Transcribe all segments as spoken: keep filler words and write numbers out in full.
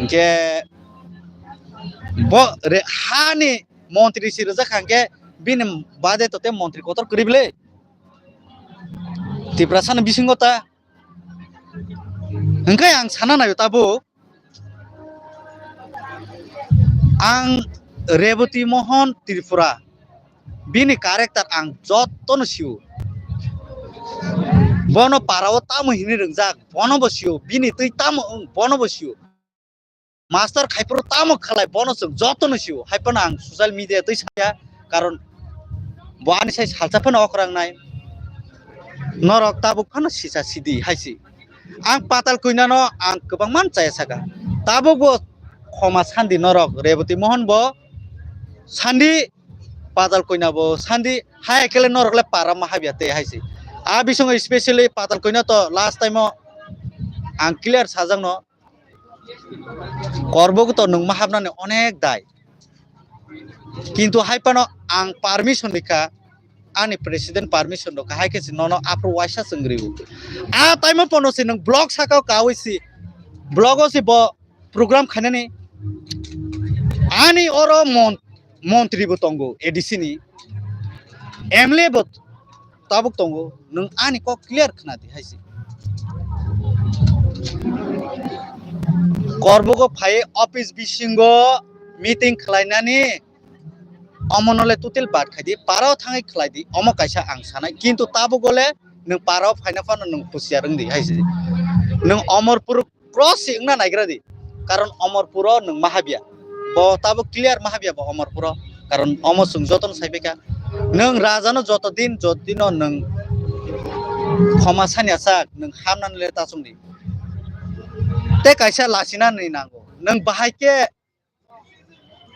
Khe bo re-, hani montri si rwjak kha hwnkhe bini bade to tei montri kotor kwrwi bwle. Tiprasani bisingo ta. Hwnkhe ang sana naio tabuk. Ang Reboti Mohan Tripura, bini character ang jotono sio. Bono parao tamo hinwi rwngjak, bono bo sio. Bini twi tamo wng, bono bo sio. Master khaiphuru tamo khlai, bono chwng jotono sio. Hai phano ang social media twi saya, karon bo ani sai salsa phano okrang nai. Norok tabuk phano sisa sidi hai si. Ang Patal Koinano ang kwbangma chaya saka. Tabuk bo khoma sandi norok, Reboti Mohan bo sandi, Patal Koina bo sandi, hai kele norok le para ma habya te hai si. A bisingo specially Patal Koina to last time o ang clear sajakno, Korbok to nwng ma habnani onek dai. Kintu hai phano ang permission rikha, ani president permission rokha, hai khe se nono aphuru waisa chwng rio. A time o pono se nwng block saka o kawi si, block o se bo program khainani. Ani oro mon-, montri bo tongo A D C ni, M L A bo tabuk tongo, nwng ani kok clear khna di hai se. Korbogo phai office bisingo meeting khlainani, omono le total bad khai di, parao thangwi khlai di, omo kaisa ang sanai. Kintu tabuk le nwng parao phaina phano nwng husiar wng di hai se. Nwng Omorpur cross si wngna naigra di. Karon Omorpuro nwng mahabya. Bo tabuk clear mahabya bo Omorpuro. Karon omo chwng jotono sai phaikha. Nwng rajano joto din, joto dino nwng khoma sani achak, nwng hamnani le ta chwng di. Te kaisa lachina ni nango. Nwng bahai khe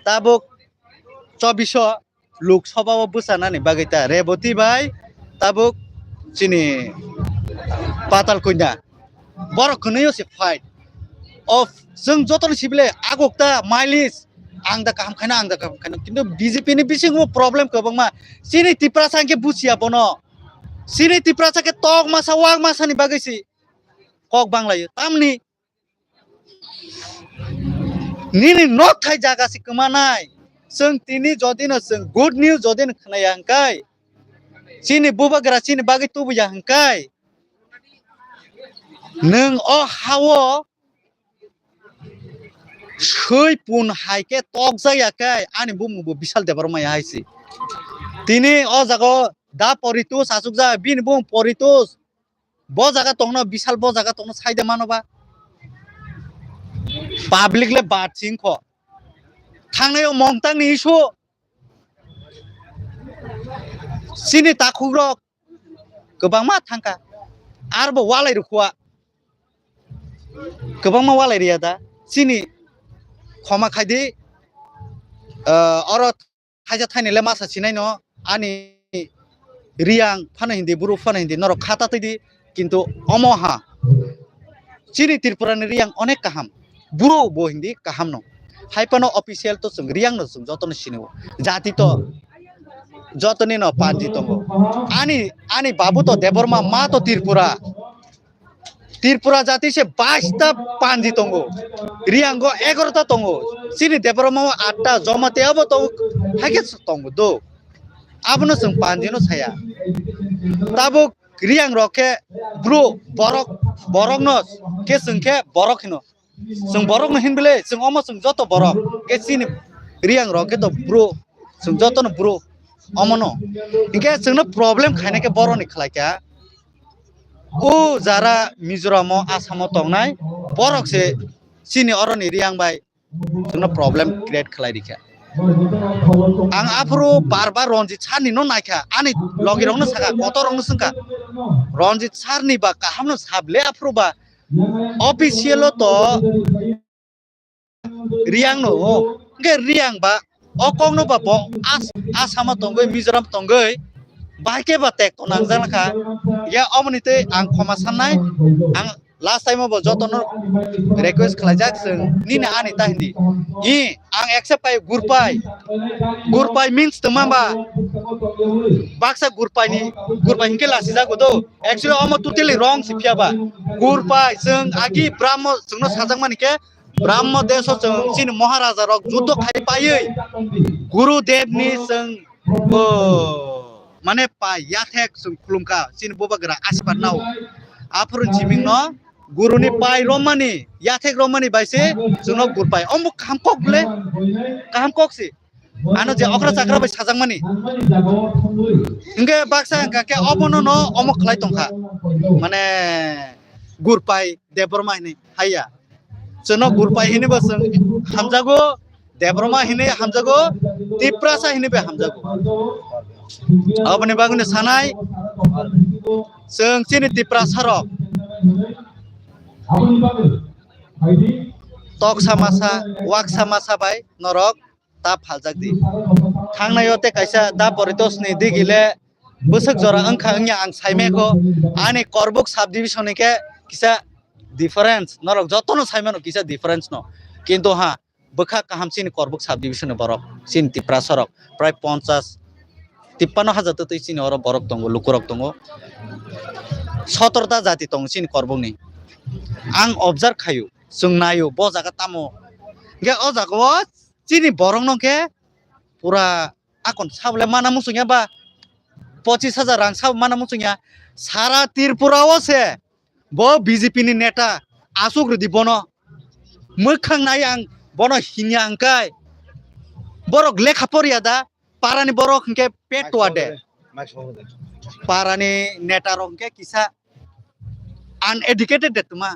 tabuk chobbish o Lok Sabha o bwchanani bagwi ta Reboti bai tabuk chini Patal Koina. Borok kwnwi o se fight. O chwng jotono sibile agok ta mileage ang da kaham khaina, ang da kaham khaina. Kintu B J P ni bisingo problem kwbangma. Chini Tiprasa hwnkhe buchiya bono. Chini Tiprasa khe tok masa, wak masa ni bagwi si kok banglaio. Tamni nini nok thai jaga se kwmanai. Chwng tini jodi no chwng good news jodi no khnaya hwnkhe, chini bubagra chini bagwi tubuya hwnkhe, nwng o hao swi pun hai khe tokjak ya khe ani bumung bo Bishal Debbarma ya hai se. Tini o jaga o da Poritos achukjak, bini bumung Poritos. Bo jaga tongno, Bishal bo jaga tongno saide mano ba. Public le bat singkho. Thangnai o mongtang ni isu. Chini takhukrok kwbangma thangkha. Arbo walai rukhuwa. Kwbangma walai riya da. Chini khoma khaidi, ah, oro thaisa thaini le masa sinai no, ani Riyang phano hindi, buru phano hindi, norok khata twi di, kintu omo ha. Chini Tripura ni Riyang onek kaham. Buru bo hindi kaham no. Hai phano official to chwng Riyang no chwng joto no sini o. Jati to joto ni no panji tongo. Ani, ani babu to Debbarma, ma to Tripura. Tripura jati se bais ta panji tongo, Riyango egaroh ta tongo, chini Debbarma o atta, Jamatia bo tongo, haikhe tongo do. Abono chwng panji no saya. Tabuk Riyang rok khe bru borok, borok no khe chwng khe borok hino. Chwng borok no hinbile, chwng omo chwng joto borok. Khe chini Riyang rok khe to bru, chwng joto no bru. Omo no. Hinkhe chwngno problem khaina khe borok ni khlai kha. O jara Mizoram o, Assam o tongnai borok se chini oroni Riyang bai chwngno problem create khlai rikha. Ang aphuru bar bar Ranjit sir ni no naikha, ani logi rok no sakha, kotor rok no swngkha, Ranjit sir ni ba kaham no sable aphuru ba official o to Riyang no, hwnkhe Riyang ba o kok no ba bo As-, Assam o tongwi, Mizoram tongwi, bahai khe ba tek to nangjak kha. Ya omoni tei ang khoma sannai, ang last time o bo joto no request khlaijak, chwng nini ani ta hindi. I, ang accept khai gurpai. Gurpai means twma ba? Baksa gurpai ni, gurpai hinkhe lasijago do. Actually omo totally wrong si phiya ba. Gurpai, chwng agi Brahmo chwngno sajakmani khe Brahma deso chwng chini Maharaja rok juddo khai paiwi Guru Dev ni chwng bo mane pai yathek chwng khulumkha chini Bubagra asibad nao. Aphuru jiming no Guru ni pai romani yathek romani bai se chwngno gur pai. Omo kaham kok ble, kaham kok si. Ano je okra chakra bai sajakmani. Hingke baksa hingka khe obono no omo khlai tongkha. Mane Gurpai Debbarma hinwi haiya. Chwngno Gurpai hinwi bo chwng hamjago, Debbarma hinwi hamjago, Tiprasa hinwi bai hamjago. Aboni bagwino sanai chwng chini Tiprasa rok toksa masa, waksa masa bai norok ta phaljak di. Thangnaio tei kaisa da Poritos ni digile bwswk jora wngkha wngya ang saimekho ani Korbuk subdivision ni khe kisa difference, norok jotono saimano kisa difference no, kintu ha bwkha kaham chini Korbuk subdivision ni borok chini Tiprasa rok prai ponchas tippanno hajar twi chini oro borok tongo, lukurok tongo, sotorta jati tongo chini Korbuk ni. Ang observe khaio, chwng naio bo jaga tamo, hingke o jaga o chini borok no khe pura akon sabole mana muchungya ba pochis hajar rang sabo mana muchungya. Sara Tripura o se bo B J P ni neta asuk rwdi bono. Mwkhang nai ang bono hinya hingkai. Borok lekha porya da, parani borok hingke petwa de. Parani neta rok hingke kisa uneducated de tuma.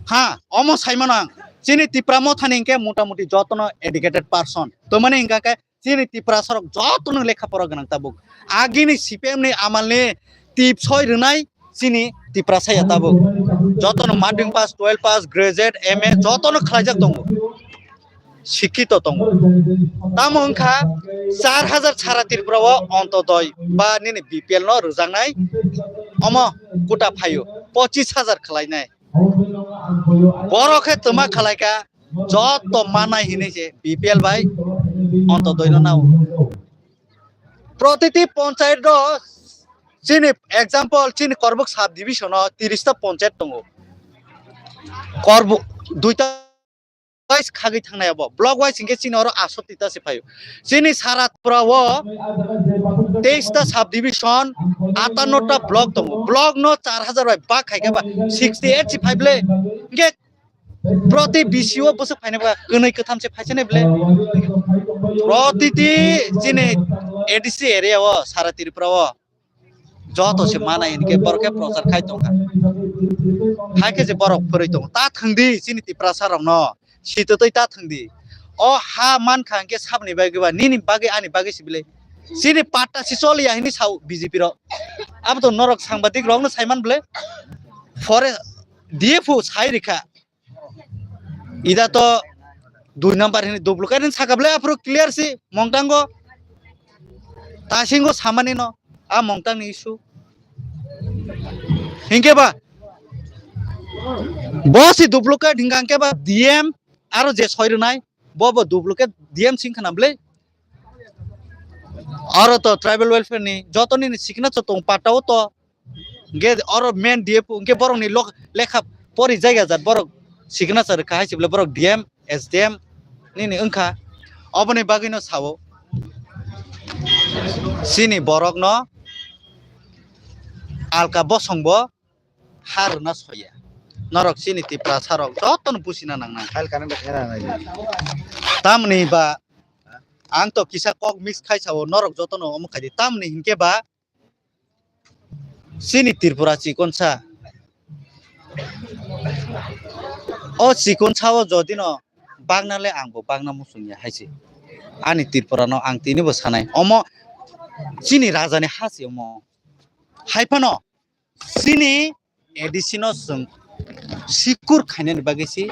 Ha, omo saimano ang. Chini Tipra mothani hingke motamuti jotono educated person. Tomani hingka khe chini Tiprasa rok jotono lekha pora gwnang tabuk. Agini C P M ni amalni tip soi rwnai chini Tiprasa ya tabuk. Jotono madhyamik pass, twelve pass, graduate, M A jotono khlaijak tongo. Sikkito tongo. Tamo wngkha char hajar sara Tripura o Antyodoi ba nini B P L no rwjaknai omo kota phaio pochis hajar khlainai. Borok khe twma khalaikha joto manai hinwi se B P L bai Antyodoi no nao. Protiti ponchayat o chini example chini Korbuk subdivision o tiris ta ponchayat tongo. Korbuk duita wise khagwi thangnai abo. Block wise hingke chini oro asoti ta se phaio. Chini sara Tripura o teis ta subdivision, atanno ta block tongo. Block no char hajar bai bak khaikhe ba sixty eight se phai ble. Hingke proti B C o bwswk phainai ba kwnwi kwtham se phaisani ble. Protiti chini A D C area o sara Tripura o joto se mana hinkhe borok khe prochar khai tongkha. Hai khe je borok phwrwi tongo. Ta thwngdi chini Tiprasa rokno. Sitotwi ta thwngdi. O ha mankha hinkhe saboni bagwi ba, nini bagwi ani bagwi sibilai. Chini patta si choliya hinwi sao B J P rok. Abo to norok sangbadik rokno saiman bwle. Fore D F O sai rikha. Ida to dui number hini duplicate hini saka ble aphuru clear si mongtango. Tasingo samani no a mongtang ni issue. Hinkhe ba bo si duplicate hingka hinkhe ba D M aro je soi rwnai bo bo duplicate D M sing khana ble. Aro to tribal welfare ni joto nini signature tong patta o to hingke oro main D F O hingke borok ni lok lekha pori jaiga jat borok signature rwkha hai se borok D M, S D M nini wngkha. Oboni bagwi no sao chini borok no alka bosong bo ha rwna soya. Norok chini Tiprasa rok joto no busina nang nang. Tamni ba ang to kisa kok mix khai sao norok joto no omo khai di. Tamni hinkhe ba chini Tripura chikonsa. O chikonsa o jodi no bagna le ang bo bagna muchung ya hai se. Ani Tripura no ang tini bo sanai. Omo chini raja ni ha se omo. Hai phano chini A D C no chwng sikur khainani bagwi si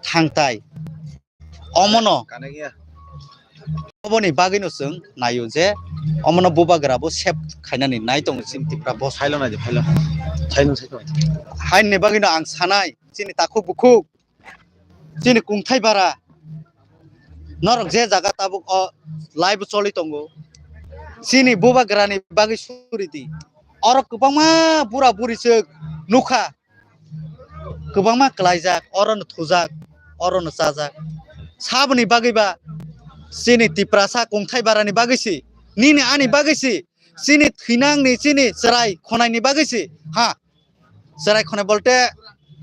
thangtai. Omono, oboni bagwino chwng naio je omono bubagra bo save khainani nai tongo chini Tipra bo. Phailo nai de, phailo. Phailo, phailo. Haini bagwino ang sanai chini takhuk bukhuk, chini kungthai bara norok je jaga tabuk o live choli tongo, chini bubagrani bagwi suriti. Oro kwbangma bura buri chwk nukha. kwbangma klaijak, orono thujak, orono chajak. Saboni bagwi ba chini Tiprasa kongthai barani bagwi si, nini ani bagwi si, chini thwinangni chini chwrai khonaini bagwi si. Ha, chwrai khonai bolte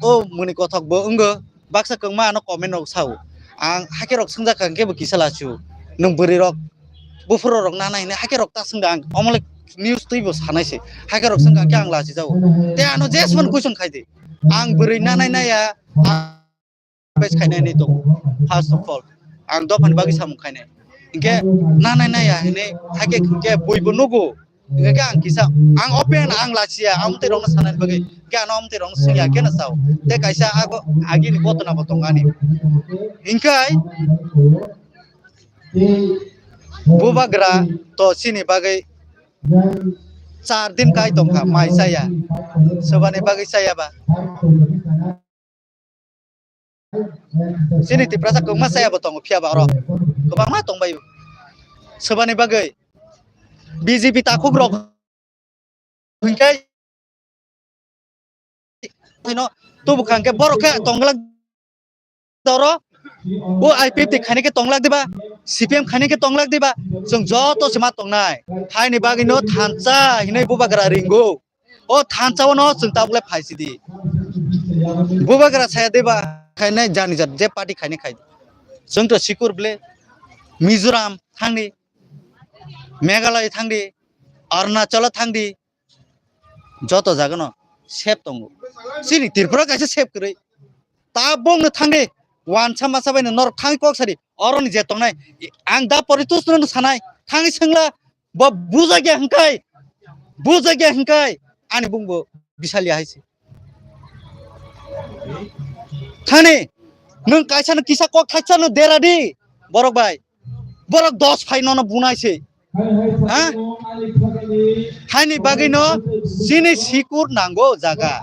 o muni kothok bo wngo, baksa kwbangma ano comment rok sao. Ang hakhe rok swngjak kha hwnkhe bo kisa lachu. Nwng bwrwi rok, buphuru rok nanai hinwi hakhe rok ta swngda ang. Omo le news twi bo sanai se. Hakhe rok swngkha hwnkhe ang lachi jago. Te ano jesman question khai di. Ang bwrwi nanai naya, ang page khainai hinwi tongo. First of all, ang dophani bagwi samung khainai. Hinkhe nanai naya hinwi hakhe hinkhe buibo nugo. Hinkhe ang kisa, ang open, ang lachiya, ang tei rokno sanani bagwi. Hinkhe ano amtwi rokno swngya khe no sao. Te kaisa ago agini gotona bo tongo ani. Hinkhe bubagra to chini bagwi char din kai tongkha, mai chaya. Sobani bagwi chaya ba. Chini Tiprasa kwbangma chaya bo tongo, phiya ba oro kwbangma tongbaio. Sobani bagwi B J P takhuk rok hinkhe no tubu khangkhe borok khe tonglak doro. O I P F T khainai khe tonglak diba, C P M khainai khe tonglak diba, chwng joto se ma tongnai. Haini bagwi no thansa hinwi bubagra ringo. O thansa o no chwng tabuk le phaisidi. Bubagra saya diba khainai jani jat je party khainai khai. Chwng to sikur ble Mizoram thangdi, Meghalaya thangdi, Arunachal thangdi, joto jagano sep tongo. Chini Tripura kaisa sep kwrwi. Tabukno thangdi, wansa masa baino norok thangwi kok sadi. Oroni je tongnai, ang da poritusno sanai, thangwi swngla, bo bujakya hwnkhai, bujakya hwnkhai, ani bungbo bisaliya hai se. Thani, nwng kaisa no kisa kok thaisa no dera di, borok bai. Borok dos phai nono bunai se. Ha? Haini bagwi no chini sikur nango jaga.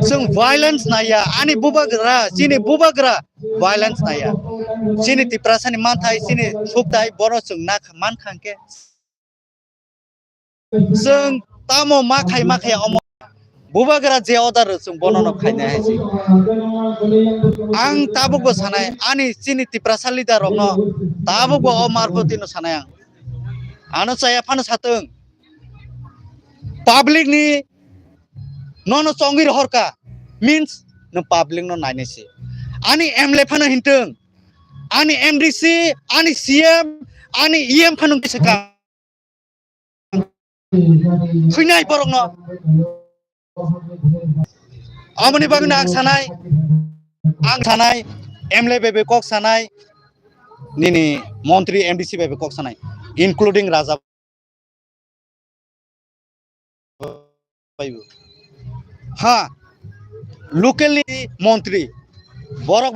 Chwng violence naiya, ani bubagra, chini bubagra violence naiya. Chini Tiprasani manthai, chini sukthai, bono chwng na man khangkhe. Chwng tamo ma khai ma khai omo bubagra je order rw chwng bono no khainai hai se. Ang tabuk bo sanai, ani chini Tiprasa leader rokno tabuk bo o marpoti no sanai ang. Ano chaya phano satwng. Public ni nono chongwi rohorka means no public no nainai se. Ani M L A phano hintwng, ani M D C, ani C M, ani E M phano kisa ka. Thwinai borokno. Aboni bagwino ang sanai, ang sanai, M L A bai bai kok sanai, nini montri M D C bai bai kok sanai, including Raja bai bo. Ha, locally montri, borok